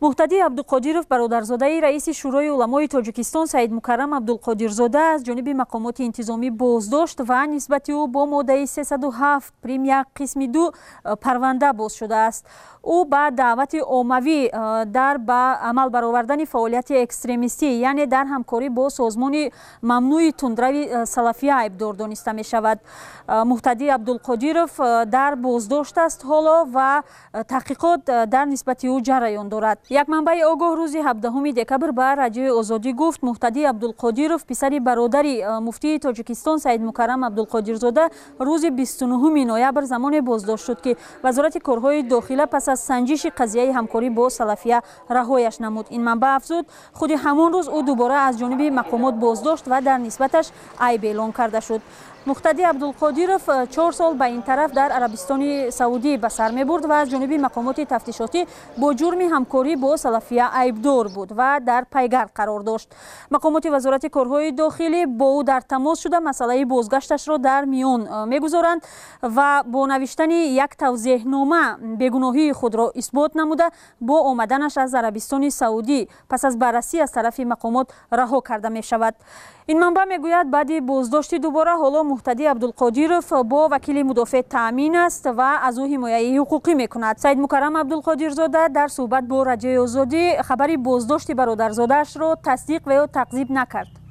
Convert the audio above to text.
Муҳтадӣ Абдуқодиров, бародарзодаи раиси Шӯрои уламои Тоҷикистон Саидмукаррам Абдулқодирзода, аз ҷониби мақомоти интизомӣ боздошт ва нисбати ӯ бо моддаи 307 прим 1 қисми 2 парванда боз шудааст. Ӯ ба даъвати оммавӣ дар ба амал баровардани фаъолияти экстремистӣ, яъне дар ҳамкорӣ бо созмони мамнӯи тундрави Салафия айбдор дониста мешавад. Муҳтадӣ Абдулқодиров дар боздошт аст ҳоло ва таҳқиқот дар нисбати ӯ ҷараён дорад. Як манбаи огоҳ рӯзи 17 декабр ба Радиои Озодӣ гуфт, Муҳтадӣ Абдулқодиров, писари бародари муфтии Тоҷикистон Саидмукаррам Абдулқодирзода, рӯзи 29 ноябр замоне боздошт шуд, ки Вазорати корҳои дохила пас аз санҷиши қазияи ҳамкорӣ бо Салафия раҳояш намуд. Ин манбаъ афзуд, худи ҳамон рӯз ӯ дубора аз ҷониби мақомот боздошт ва дар нисбаташ айб эълон карда шуд. Муҳтадӣ Абдулқодиров 4 сол ба ин тараф дар Арабистони Саудӣ ба сар мебурд ва аз ҷониби мақомоти тафтишотӣ бо ҷурми ҳамкорӣ бо Салафия айбдор буд ва дар пайгард қарор дошт. Мақомоти Вазорати корҳои дохилӣ бо ӯ дар тамос шуда, масъалаи бозгашташро дар миён мегузоранд ва бо навиштани як тавзеҳнома бегуноҳии худро исбот намуда, бо омаданаш аз Арабистони Саудӣ пас аз баррасӣ аз тарафи мақомот раҳо карда мешавад. Ин манбаъ мегӯяд, баъди боздошти дубора ҳоло Муҳтадӣ Абдулқодиров бо вакили мудофеъ таъмин аст ва аз ӯ ҳимояи ҳуқуқӣ мекунад. Саидмукаррам Абдулқодирзода дар суҳбат бо Радиои Озодӣ хабари боздошти бародарзодаашро тасдиқ ва ё тақзиб накард.